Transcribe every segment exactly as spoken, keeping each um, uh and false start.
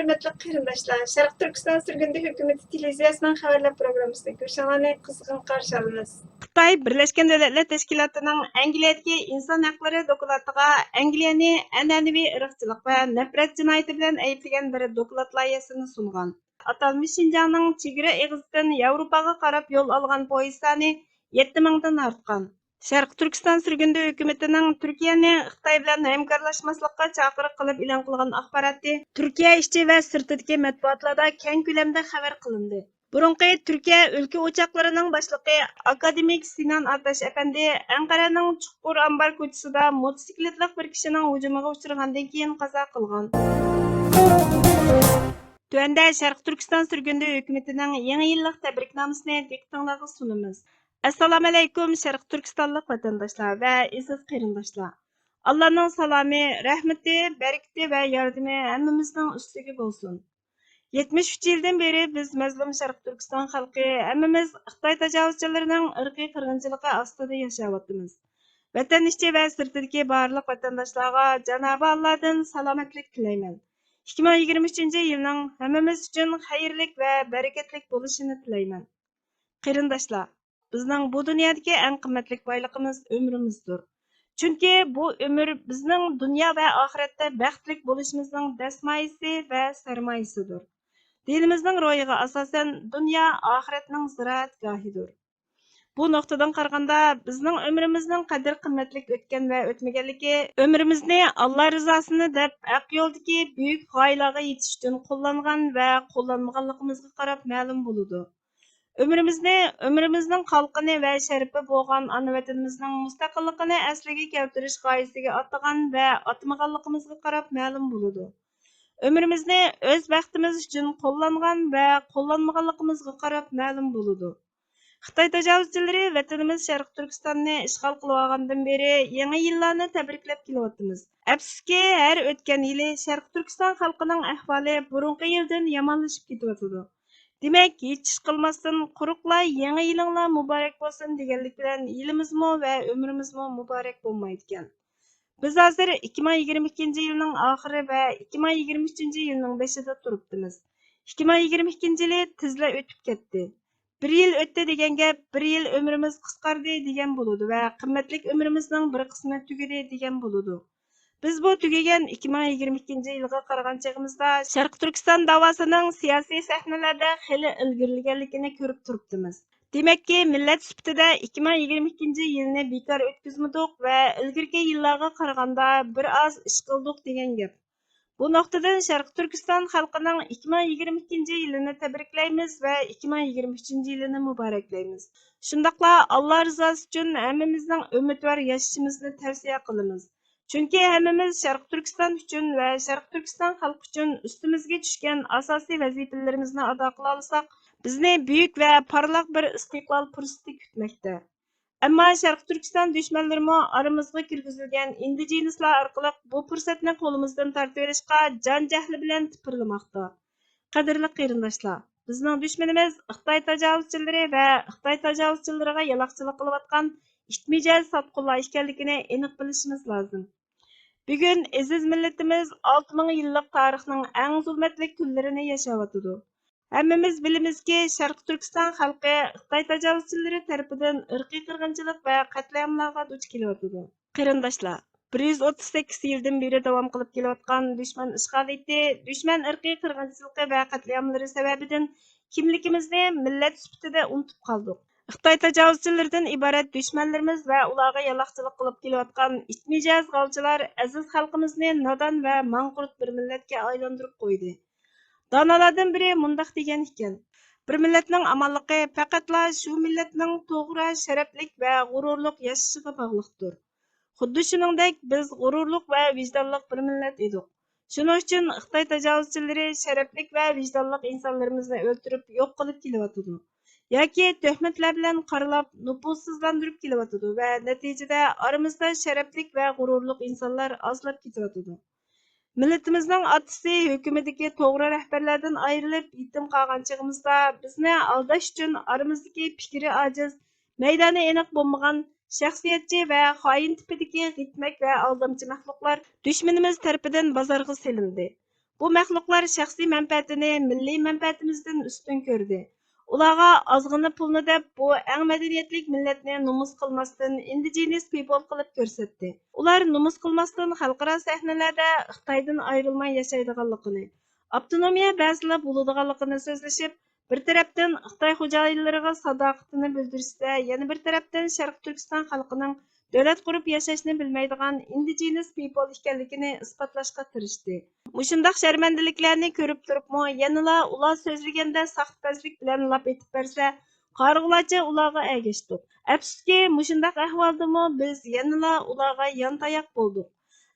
ھۆرمەتلىك قېرىنداشلار، شەرقىي تۈركىستان سۈرگۈندە ھۆكۈمىتى تېلېۋىزىيەسىنىڭ خەۋەرلەر پروگراممىسىغا كۆرۈشۈڭلارنى قىزغىن قارشى ئالىمىز. خىتاي بىرلەشكەن دۆلەتلەر تەشكىلاتىنىڭ ئەنگلىيەدىكى ئىنسان ھەقلىرى دوكلاتىغا ئەنگلىيەنى ئەنئەنىۋى ئىرقچىلىق ۋە نەپرەت جىنايىتى بىلەن ئەيىبلىگەن بىر دوكلات لايىھەسىنى سۇنغان. ئاتالمىش شىنجاڭنىڭ چېگرا ئېغىزىدىن ياۋروپاغا قاراپ يول ئالغان پويىز سانى يەتتە مىڭدىن ئارتقان. شەرقىي تۈركىستان سۈرگۈندە ھۆكۈمىتىنىڭ تۈركىيەنى خىتاي بىلەن ھەمكارلاشماسلىققا چاقىرىق قىلىپ ئېلان قىلغان ئاخباراتى تۈركىيە ئىچى ۋە سىرتىدىكى مەتبۇئاتلاردا كەڭ كۆلەمدە خەۋەر قىلىندى. بۇرۇنقى تۈركىيە ئۆلكە ئوچاقلىرىنىڭ باشلىقى ئاكادېمىك سىنان ئاتاش ئەپەندى ئەنقەرەنىڭ چۇققۇر ئامبار كوچىسىدا موتوسىكلىتلىق بىر كىشىنىڭ ھۇجۇمىغا ئۇچرىغاندىن كېيىن قازا قىلغان. تۆۋەندە شەرقىي تۈركىستان سۈرگۈندە ھۆكۈمىتىنىڭ يېڭى يىللىق تەبرىكنامىسىنى دىققىتىڭلارغا سۇنىمىز. ئەسسالامۇئەلەيكۇم، شەرقىي تۈركىستانلىق ۋەتەنداشلار ۋە ئېزىز قېرىنداشلار! ئاللانىڭ سالامى، رەھمىتى، بەرىكىتى ۋە ياردىمى ھەممىمىزنىڭ ئۈستىگە بولسۇن. يەتمىش ئۈچ يىلدىن بېرى بىز مەزلۇم شەرقىي تۈركىستان خەلقى ھەممىمىز خىتاي تاجاۋۇزچىلىرىنىڭ ئىرقىي قىرغىنچىلىقى ئاستىدا ياشاۋاتىمىز. ۋەتەن ئىچى ۋە سىرتىدىكى بارلىق ۋەتەنداشلارغا جانابى ئاللادىن سالامەتلىك تىلەيمەن. ئىككى مىڭ يىگىرمە ئۈچىنچى يىلنىڭ ھەممىمىز ئۈچۈن خەيرلىك ۋە بەرىكەتلىك بولۇشىنى تىلەيمەن. قېرىنداشلار، بىزنىڭ بۇ دۇنيادىكى ئەڭ قىممەتلىك بايلىقىمىز ئۆمرىمىزدۇر. چۈنكى بۇ ئۆمۈر بىزنىڭ دۇنيا ۋە ئاخىرەتتە بەختلىك بولۇشىمىزنىڭ دەسمايىسى ۋە سەرمايىسىدۇر. دىنىمىزنىڭ روھىغا ئاساسەن، دۇنيا ئاخىرەتنىڭ زىرائەتگاھىدۇر. بۇ نۇقتىدىن قارىغاندا، بىزنىڭ ئۆمرىمىزنىڭ قەدىر-قىممەتلىك ئۆتكەن ۋە ئۆتمىگەنلىكى ئۆمرىمىزنى ئاللا رىزاسىنى دەپ ھەق يولدىكى بۈيۈك غايىلارغا يېتىش ئۈچۈن قوللانغان ۋە قوللانمىغانلىقىمىزغا قاراپ مەلۇم بولىدۇ. ئۆمرىمىزنى، ئۆمرىمىزنىڭ قالقىنى ۋە شەرىپى بولغان ئانا ۋەتىنىمىزنىڭ مۇستەقىللىقىنى ئەسلىگە كەلتۈرۈش غايىسىگە ئاتىغان ۋە ئاتىمىغانلىقىمىزغا قاراپ مەلۇم بولىدۇ. ئۆمرىمىزنى ئۆز بەختىمىز ئۈچۈن قوللانغان ۋە قوللانمىغانلىقىمىزغا قاراپ مەلۇم بولىدۇ. خىتاي تاجاۋۇزچىلىرى ۋەتىنىمىز شەرقىي تۈركىستاننى ئىشغال قىلىۋالغاندىن بېرى يېڭى يىللارنى تەبرىكلەپ كېلىۋاتىمىز. ئەپسۇسكى، ھەر ئۆتكەن يىلى شەرقىي تۈركىستان خەلقىنىڭ ئەھۋالى بۇرۇنقى يىلدىن يامانلىشىپ كېتىۋاتىدۇ. دېمەك، ھېچ ئىش قىلماستىن، قۇرۇقلا يېڭى يىلىڭلار مۇبارەك بولسۇن دېگەنلىك بىلەن يىلىمىزمۇ ۋە ئۆمرىمىزمۇ مۇبارەك بولمايدىكەن. بىز ھازىر ئىككى مىڭ يىگىرمە ئىككىنچى يىلنىڭ ئاخىرى ۋە ئىككى مىڭ يىگىرمە ئۈچىنچى يىلنىڭ بېشىدا تۇرۇپتىمىز. ئىككى مىڭ يىگىرمە ئىككىنچى يىلى تېزلا ئۆتۈپ كەتتى. بىر يىل ئۆتتى دېگەن گەپ، بىر يىل ئۆمرىمىز قىسقاردى دېگەن بولىدۇ ۋە قىممەتلىك ئۆمرىمىزنىڭ بىر قىسمى تۈگىدى دېگەن بولىدۇ. بىز بۇ تۈگىگەن ئىككى مىڭ يىگىرمە ئىككىنچى يىلغا قارىغان چېغىمىزدا، شەرقىي تۈركىستان داۋاسىنىڭ سىياسىي سەھنىلەردە خېلى ئىلگىرىلىگەنلىكىنى كۆرۈپ تۇرۇپتىمىز. دېمەككى، مىللەت سۈپىتىدە ئىككى مىڭ يىگىرمە ئىككىنچى يىلنى بىكار ئۆتكۈزمىدۇق ۋە ئىلگىرىكى يىللارغا قارىغاندا بىر ئاز ئىش قىلدۇق دېگەن گەپ. بۇ نۇقتىدىن شەرقىي تۈركىستان خەلقىنىڭ ئىككى مىڭ يىگىرمە ئىككىنچى يىلىنى تەبرىكلەيمىز ۋە ئىككى مىڭ يىگىرمە ئۈچىنچى يىلىنى مۇبارەكلەيمىز. شۇنداقلا ئاللا رىزاسى ئۈچۈن ھەممىمىزنىڭ ئۈمىدۋار ياشىشىمىزنى تەۋسىيە قىلىمىز. چۈنكى ھەممىمىز شەرقىي تۈركىستان ئۈچۈن ۋە شەرقىي تۈركىستان خەلقى ئۈچۈن ئۈستىمىزگە چۈشكەن ئاساسىي ۋەزىپىلىرىمىزنى ئادا قىلالىساق، بىزنى بۈيۈك ۋە پارلاق بىر ئىستىقلال پۇرسىتى كۈتمەكتە. ئەمما شەرقىي تۈركىستان دۈشمەنلىرىمۇ ئارىمىزغا كىرگۈزۈلگەن ئىندىجېنىسلار ئارقىلىق بۇ پۇرسەتنى قولىمىزدىن تارتىۋېلىشقا جان جەھلى بىلەن تىپىرلىماقتا. قەدىرلىك قېرىنداشلار، بىزنىڭ دۈشمىنىمىز خىتاي تاجاۋۇزچىلىرى ۋە خىتاي تاجاۋۇزچىلىرىغا يالاقچىلىق قىلىۋاتقان ئىت مىجەز ساتقۇنلار ئىكەنلىكىنى ئېنىق بىلىشىمىز لازىم. بۈگۈن ئەزىز مىللىتىمىز ئالتە مىڭ يىللىق تارىخنىڭ ئەڭ زۇلمەتلىك كۈنلىرىنى ياشاۋاتىدۇ. ھەممىمىز بىلىمىزكى، شەرقىي تۈركىستان خەلقى خىتاي تاجاۋۇزچىلىرى تەرىپىدىن ئىرقىي قىرغىنچىلىق ۋە قەتلىئاملارغا دۇچ كېلىۋاتىدۇ. قېرىنداشلار، بىر يۈز ئوتتۇز سەككىز يىلدىن بېرى داۋام قىلىپ كېلىۋاتقان دۈشمەن ئىشغالىيىتى، دۈشمەن ئىرقىي قىرغىنچىلىقى ۋە قەتلىئاملىرى سەۋەبىدىن كىملىكىمىزنى مىللەت سۈپىتىدە ئۇنتۇپ قالدۇق. خىتاي تاجاۋۇزچىلىرىدىن ئىبارەت دۈشمەنلىرىمىز ۋە ئۇلارغا يالاقچىلىق قىلىپ كېلىۋاتقان ئىت مىجەز غالچىلار ئەزىز خەلقىمىزنى نادان ۋە ماڭقۇرت بىر مىللەتكە ئايلاندۇرۇپ قويدى. دانالاردىن بىرى مۇنداق دېگەن ئىكەن: بىر مىللەتنىڭ ئامانلىقى پەقەتلا شۇ مىللەتنىڭ توغرا، شەرەپلىك ۋە غۇرۇرلۇق ياشىشىغا باغلىقتۇر. خۇددى شۇنىڭدەك بىز غۇرۇرلۇق ۋە ۋىجدانلىق بىر مىللەت ئىدۇق. شۇنىڭ ئۈچۈن خىتاي تاجاۋۇزچىلىرى شەرەپلىك ۋە ۋىجدانلىق ئىنسانلىرىمىزنى ئۆلتۈرۈپ يوق قىلىپ كېلىۋاتىدۇ. ياكى تۆھمەتلەر بىلەن قارىلاپ نوپۇسسىزلاندۇرۇپ كېلىۋاتىدۇ ۋە نەتىجىدە ئارىمىزدا شەرەپلىك ۋە غۇرۇرلۇق ئىنسانلار ئازلاپ كېتىۋاتىدۇ. مىللىتىمىزنىڭ ئاتىسى ھۆكۈمىتىدىكى توغرا رەھبەرلەردىن ئايرىلىپ يېتىم قالغان چېغىمىزدا، بىزنى ئالداش ئۈچۈن ئارىمىزدىكى پىكرى ئاجىز، مەيدانى ئېنىق بولمىغان، شەخسىيەتچى ۋە خائىن تىپىدىكى غىتمەك ۋە ئالدامچى مەخلۇقلار دۈشمىنىمىز تەرىپىدىن بازارغا سېلىندى. بۇ مەخلۇقلار شەخسىي مەنپەئەتىنى مىللىي مەنپەئەتىمىزدىن ئۈستۈن كۆردى. ئۇلارغا ئازغىنا پۇلنى دەپ، بۇ ئەڭ مەدەنىيەتلىك مىللەتنى نومۇس قىلماستىن، ئىندىجېنەس پىپل قىلىپ كۆرسەتتى. ئۇلار نومۇس قىلماستىن خەلقئارا سەھنىلەردە خىتايدىن ئايرىلماي ياشايدىغانلىقىنى، ئاپتونومىيە بەزىلا بولىدىغانلىقىنى سۆزلىشىپ، بىر تەرەپتىن خىتاي خوجايىنلىرىغا ساداقىتىنى بىلدۈرسە، يەنە بىر تەرەپتىن شەرقىي تۈركىستان خەلقىنىڭ دۆلەت قۇرۇپ ياشاشنى بىلمەيدىغان ئىندىجېنەس پىپل ئىكەنلىكىنى ئىسپاتلاشقا تىرىشتى. مۇشۇنداق شەرمەندىلىكلەرنى كۆرۈپ تۇرۇپمۇ، يەنىلا ئۇلار سۆزلىگەندە ساختىپەزلىك بىلەن لاپ ئېتىپ بەرسە، قارىغۇلارچە ئۇلارغا ئەگەشتۇق. ئەپسۇسكى، مۇشۇنداق ئەھۋالدىمۇ بىز يەنىلا ئۇلارغا يانتاياق بولدۇق.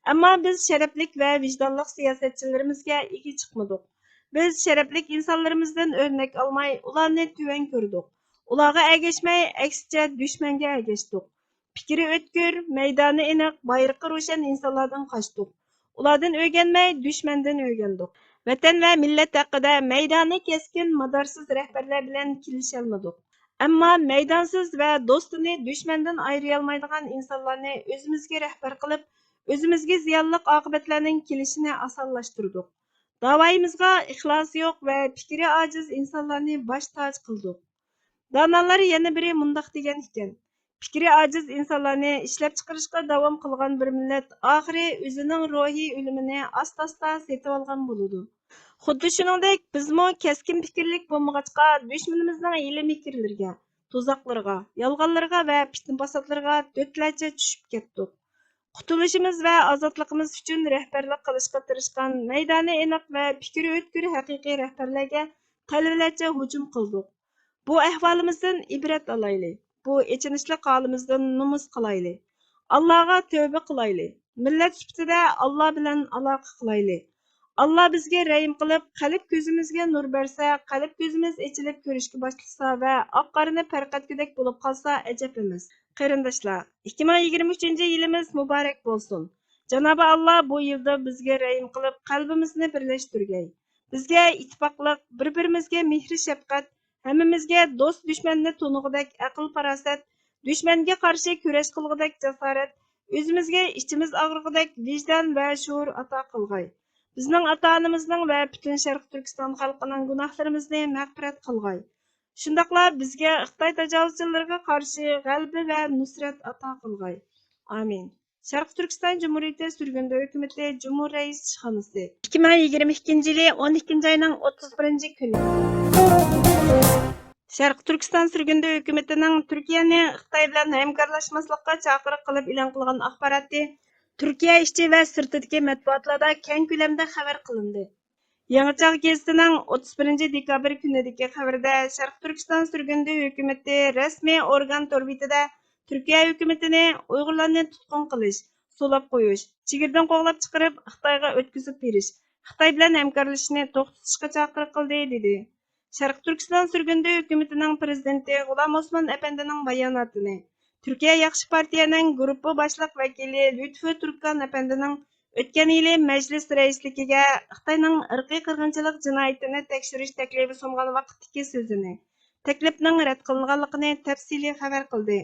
ئەمما بىز شەرەپلىك ۋە ۋىجدانلىق سىياسەتچىلىرىمىزگە ئىگە چىقمىدۇق. بىز شەرەپلىك ئىنسانلىرىمىزدىن ئۆرنەك ئالماي، ئۇلارنى تۆۋەن كۆردۇق. ئۇلارغا ئەگەشمەي، ئەكسىچە دۈشمەنگە ئەگەشتۇق. پىكرى ئۆتكۈر، مەيدانى ئېنىق، بايرىقى روشەن ئىنسانلاردىن قاچتۇق. ئۇلاردىن ئۆگەنمەي، دۈشمەندىن ئۆگەندۇق. ۋەتەن ۋە مىللەت ھەققىدە مەيدانى كەسكىن، مادارسىز رەھبەرلەر بىلەن كېلىشەلمىدۇق. ئەمما مەيدانسىز ۋە دوستىنى دۈشمەندىن ئايرىيالمايدىغان ئىنسانلارنى ئۆزىمىزگە رەھبەر قىلىپ، ئۆزىمىزگە زىيانلىق ئاقىۋەتلەرنىڭ كېلىشىنى ئاسانلاشتۇردۇق. داۋايىمىزغا ئىخلاسى يوق ۋە پىكرى ئاجىز ئىنسانلارنى باش تاج قىلدۇق. دانالار يەنە بىرى مۇنداق دېگەن ئىكەن: پىكرى ئاجىز ئىنسانلارنى ئىشلەپچىقىرىشقا داۋام قىلغان بىر مىللەت ئاخىرى ئۆزىنىڭ روھىي ئۆلۈمىنى ئاستا-ئاستا سېتىۋالغان بولىدۇ. خۇددى شۇنىڭدەك، بىزمۇ كەسكىن پىكىرلىك بولمىغاچقا، دۈشمىنىمىزنىڭ ھىيلە-مىكىرلىرىگە، تۇزاقلىرىغا، يالغانلىرىغا ۋە پىتنە-پاساتلىرىغا دۆتلەرچە چۈشۈپ كەتتۇق. قۇتۇلۇشىمىز ۋە ئازادلىقىمىز ئۈچۈن رەھبەرلىك قىلىشقا تىرىشقان مەيدانى ئېنىق ۋە پىكرى ئۆتكۈر ھەقىقىي رەھبەرلەرگە تەلۋىلەرچە ھۇجۇم قىلدۇق. بۇ ئەھۋالىمىزدىن ئىبرەت ئالايلى. بۇ ئېچىنىشلىق ھالىمىزدىن نومۇس قىلايلى. ئاللاغا تەۋبە قىلايلى. مىللەت سۈپىتىدە ئاللا بىلەن ئالاقە قىلايلى. ئاللا بىزگە رەھىم قىلىپ، قەلب كۆزىمىزگە نۇر بەرسە، قەلب كۆزىمىز ئېچىلىپ كۆرۈشكە باشلىسا ۋە ئاق-قارىنى پەرق ئەتكۈدەك بولۇپ قالسا ئەجەب ئەمەس. قېرىنداشلار، ئىككى مىڭ يىگىرمە ئۈچىنچى يىلىمىز مۇبارەك بولسۇن. جانابى ئاللا بۇ يىلدا بىزگە رەھىم قىلىپ، قەلبىمىزنى بىرلەشتۈرگەي. بىزگە ئىتتىپاقلىق، بىر-بىرىمىزگە مېھرى-شەپقەت، ھەممىمىزگە دوست-دۈشمەننى تونۇغۇدەك ئەقىل-پاراسەت، دۈشمەنگە قارشى كۈرەش قىلغۇدەك جاسارەت، ئۆزىمىزگە ئىچىمىز ئاغرىغۇدەك ۋىجدان ۋە شۇئۇر ئاتا قىلغاي. بىزنىڭ ئاتا-ئانىمىزنىڭ ۋە پۈتۈن شەرقىي تۈركىستان خەلقىنىڭ گۇناھلىرىمىزنى مەغپىرەت قىلغاي. شۇنداقلا بىزگە خىتاي تاجاۋۇزچىلىرىغا قارشى غەلىبە ۋە نۇسرەت ئاتا قىلغاي. ئامىن. شەرقىي تۈركىستان جۇمھۇرىيىتى سۈرگۈندە ھۆكۈمىتى جۇمھۇر رەئىس ئىشخانىسى. ئىككى مىڭ يىگىرمە ئىككىنچى يىلى ئون ئىككىنچى ئاينىڭ ئوتتۇز بىرىنچى كۈنى. شەرقىي تۈركىستان سۈرگۈندە ھۆكۈمىتىنىڭ تۈركىيەنى خىتاي بىلەن ھەمكارلاشماسلىققا چاقىرىق قىلىپ ئېلان قىلغان ئاخباراتى تۈركىيە ئىچى ۋە سىرتىدىكى مەتبۇئاتلاردا كەڭ كۆلەمدە خەۋەر قىلىندى. يېڭى چاغ گېزىتىنىڭ ئوتتۇز بىرىنچى دېكابىر كۈنىدىكى خەۋىرىدە، شەرقىي تۈركىستان سۈرگۈندە ھۆكۈمىتى رەسمىي ئورگان تور بېتىدە تۈركىيە ھۆكۈمىتىنى ئۇيغۇرلارنى تۇتقۇن قىلىش، سولاپ قويۇش، چېگرىدىن قوغلاپ چىقىرىپ، خىتايغا ئۆتكۈزۈپ بېرىش، خىتاي بىلەن ھەمكارلىشىشنى توختىتىشقا چاقىرىق قىلدى، دېدى. شەرقىي تۈركىستان سۈرگۈندە ھۆكۈمىتىنىڭ پىرېزىدېنتى غۇلام ئوسمان ئەپەندىنىڭ باياناتىنى، تۈركىيە ياخشى پارتىيەنىڭ گۇرۇپپا باشلىق ۋەكىلى لۈتفى تۈركان ئەپەندىنىڭ ئۆتكەن يىلى مەجلىس رەئىسلىكىگە خىتاينىڭ ئىرقىي قىرغىنچىلىق جىنايىتىنى تەكشۈرۈش تەكلىپى سۇنغان ۋاقىتتىكى سۆزىنى، تەكلىپنىڭ رەت قىلىنغانلىقىنى تەپسىلىي خەۋەر قىلدى.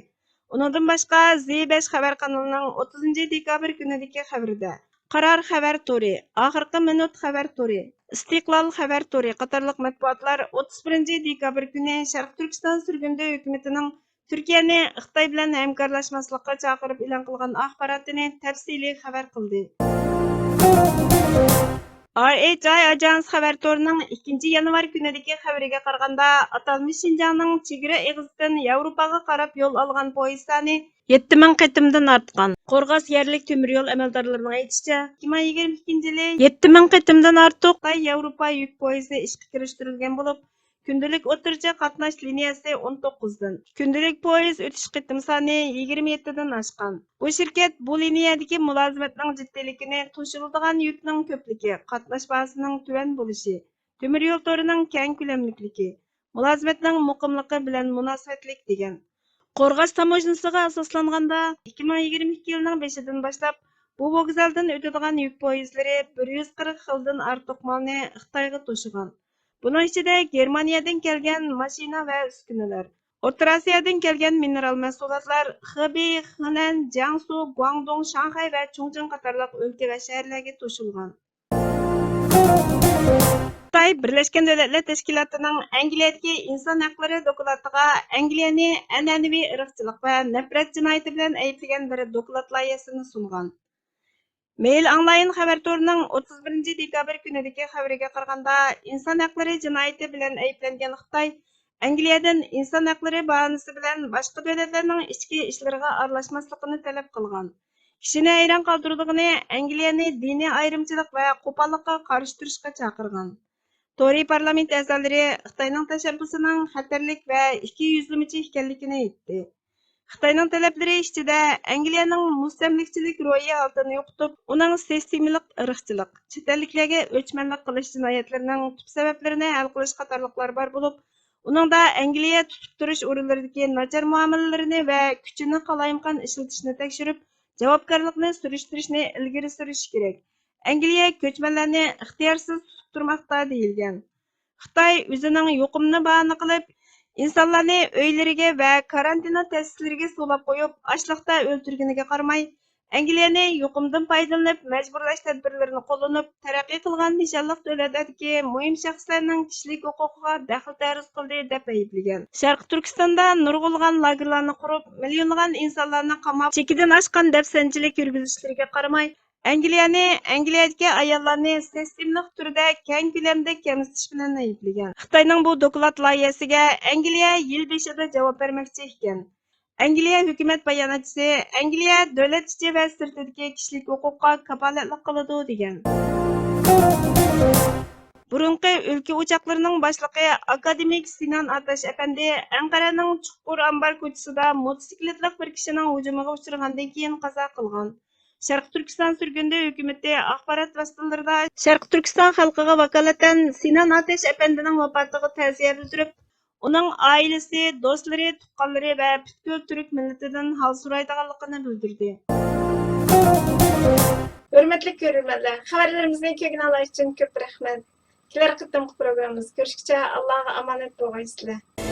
ئۇنىڭدىن باشقا، زى بەش خەۋەر قانىلىنىڭ ئوتتۇزىنچى دېكابىر كۈنىدىكى خەۋىرىدە، قارار خەۋەر تورى، ئاخىرقى مىنۇت خەۋەر تورى، ئىستىقلال خەۋەر تورى قاتارلىق مەتبۇئاتلار ئوتتۇز بىرىنچى دېكابىر كۈنى شەرقىي تۈركىستان سۈرگۈندە ھۆكۈمىتىنىڭ تۈركىيەنى خىتاي بىلەن ھەمكارلاشماسلىققا چاقىرىپ ئېلان قىلغان ئاخباراتىنى تەپسىلىي خەۋەر قىلدى. ئار ئېيچ ئاي ئاژانسى خەۋەر تورىنىڭ ئىككىنچى يانۋار كۈنىدىكى خەۋىرىگە قارىغاندا، ئاتالمىش شىنجاڭنىڭ چېگرا ئېغىزىدىن ياۋروپاغا قاراپ يول ئالغان پويىز سانى يەتتە مىڭ قېتىمدىن ئارتقان. قورغاس يەرلىك تۆمۈر يول ئەمەلدارلىرىنىڭ ئېيتىشىچە، ئىككى مىڭ يىگىرمە ئىككىنچى يىلى يەتتە مىڭ قېتىمدىن ئارتۇق خىتاي ياۋروپا يۈك پويىزى ئىشقا كىرىشتۈرۈلگەن بولۇپ، كۈندىلىك ئوتتۇرىچە قاتناش لىنىيەسى ئون توققۇزدىن، كۈندىلىك پويىز ئۆتۈش قېتىم سانى يىگىرمە يەتتىدىن ئاشقان. بۇ شىركەت بۇ لىنىيەدىكى مۇلازىمەتنىڭ جىددىيلىكىنى، توشۇلىدىغان يۈكنىڭ كۆپلۈكى، قاتناش باھاسىنىڭ تۆۋەن بولۇشى، تۆمۈر يول تورىنىڭ كەڭ كۆلەملىكلىكى، مۇلازىمەتنىڭ مۇقىملىقى بىلەن مۇناسىۋەتلىك، دېگەن. قورغاس تاموژنىسىغا ئاساسلانغاندا، ئىككى مىڭ يىگىرمە ئىككى يىلىنىڭ بېشىدىن باشلاپ، بۇ ۋوگزالدىن ئۆتىدىغان يۈك پويىزلىرى بىر يۈز قىرىق خىلدىن ئارتۇق مالنى خىتايغا توشۇغان. بۇنىڭ ئىچىدە گېرمانىيەدىن كەلگەن ماشىنا ۋە ئۈسكۈنىلەر، ئوتتۇرا ئاسىيادىن كەلگەن مىنېرال مەھسۇلاتلار خېبېي، خېنەن، جياڭسۇ، گۇاڭدۇڭ، شاڭخەي ۋە چۇڭجىڭ قاتارلىق ئۆلكە ۋە شەھەرلەرگە توشۇلغان. خىتاي بىرلەشكەن دۆلەتلەر تەشكىلاتىنىڭ ئەنگلىيەدىكى ئىنسان ھەقلىرى دوكلاتىغا ئەنگلىيەنى ئەنئەنىۋى ئىرقچىلىق ۋە نەپرەت جىنايىتى بىلەن ئەيىبلىگەن بىر دوكلات لايىھەسىنى سۇنغان. مېيل ئونلاين خەۋەر تورىنىڭ ئوتتۇز بىرىنچى دېكابىر كۈنىدىكى خەۋىرىگە قارىغاندا، ئىنسان ھەقلىرى جىنايىتى بىلەن ئەيىبلەنگەن خىتاي ئەنگلىيەدىن ئىنسان ھەقلىرى باھانىسى بىلەن باشقا دۆلەتلەرنىڭ ئىچكى ئىشلىرىغا ئارىلاشماسلىقىنى تەلەپ قىلغان. كىشىنى ھەيران قالدۇرىدىغىنى، ئەنگلىيەنى دىنىي ئايرىمچىلىق ۋە قوپاللىققا قارشى تۇرۇشقا چاقىرغان. تورى پارلامېنت ئەزالىرى خىتاينىڭ تەشەببۇسىنىڭ خەتەرلىك ۋە ئىككى يۈزلىمىچى ئىكەنلىكىنى ئېيتتى. خىتاينىڭ تەلەپلىرى ئىچىدە ئەنگلىيەنىڭ مۇستەملىكىچىلىك روھىي ھالىتىنى يوقىتىپ، ئۇنىڭ سىستېمىلىق ئىرقچىلىق، چەت ئەللىكلەرگە ئۆچمەنلىك قىلىش جىنايەتلىرىنىڭ تۈپ سەۋەبلىرىنى ھەل قىلىش قاتارلىقلار بار بولۇپ، ئۇنىڭدا ئەنگلىيە تۇتۇپ تۇرۇش ئورۇنلىرىدىكى ناچار مۇئامىلىلىرىنى ۋە كۈچىنى قالايمىقان ئىشلىتىشنى تەكشۈرۈپ، جاۋابكارلىقنى سۈرۈشتۈرۈشنى ئىلگىرى سۈرۈشى كېرەك. ئەنگلىيە كۆچمەنلەرنى ئىختىيارسىز تۇتۇپ تۇرماقتا دېيىلگەن. خىتاي ئۆزىنىڭ يۇقۇمىنى باھانە قىلىپ، ئىنسانلارنى ئۆيلىرىگە ۋە كارانتىنا تەسىسلىرىگە سولاپ قويۇپ، ئاشلىقتا ئۆلتۈرگىنىگە قارىماي، ئەنگلىيەنى يۇقۇمدىن پايدىلىنىپ، مەجبۇرلاش تەدبىرلىرىنى قوللىنىپ، تەرەققىي قىلغان نىشانلىق دۆلەتلەردىكى مۇھىم شەخسلەرنىڭ كىشىلىك ھوقۇقىغا دەخلى تەرۇز قىلدى، دەپ ئەيىبلىگەن. شەرقىي تۈركىستاندا نۇرغۇنلىغان لاگېرلارنى قۇرۇپ، مىليونلىغان ئىنسانلارنى قاماپ، چېكىدىن ئاشقان دەپسەندىچىلىك يۈرگۈزۈشلىرىگە قارىماي، ئەنگلىيەنى، ئەنگلىيەدىكى ئاياللارنى سىستېمىلىق تۈردە كەڭ كۆلەمدە كەمسىتىش بىلەن ئەيىبلىگەن. خىتاينىڭ بۇ دوكلات لايىھەسىگە ئەنگلىيە يىل بېشىدا جاۋاب بەرمەكچى ئىكەن. ئەنگلىيە ھۆكۈمەت باياناتچىسى، ئەنگلىيە دۆلەت ئىچى ۋە سىرتىدىكى كىشىلىك ھوقۇققا كاپالەتلىك قىلىدۇ، دېگەن. بۇرۇنقى ئۆلكە ئوچاقلىرىنىڭ باشلىقى ئاكادېمىك سىنان ئاتاش ئەپەندى ئەنقەرەنىڭ چۇققۇر ئامبار كوچىسىدا موتوسىكلىتلىق بىر كىشىنىڭ ھۇجۇمىغا ئۇچرىغاندىن كېيىن قازا قىلغان. شەرقىي تۈركىستان سۈرگۈندە ھۆكۈمىتى ئاخبارات ۋاسىتىلىرىدا شەرقىي تۈركىستان خەلقىگە ۋاكالىتەن سىنان ئاتاش ئەپەندىنىڭ ۋاپاتىغا تەزىيە بىلدۈرۈپ، ئۇنىڭ ئائىلىسى، دوستلىرى، تۇغقانلىرى ۋە پۈتكۈل تۈرك مىللىتىدىن ھال سورايدىغانلىقىنى بىلدۈردى. ھۆرمەتلىك كۆرۈرمەنلەر، خەۋەرلىرىمىزنى كۆرگىنىڭلار ئۈچۈن كۆپ رەھمەت. كېلەر قېتىمقى پروگراممىمىزدا كۆرۈشكىچە ئاللاغا ئامانەت بولغايسىلەر.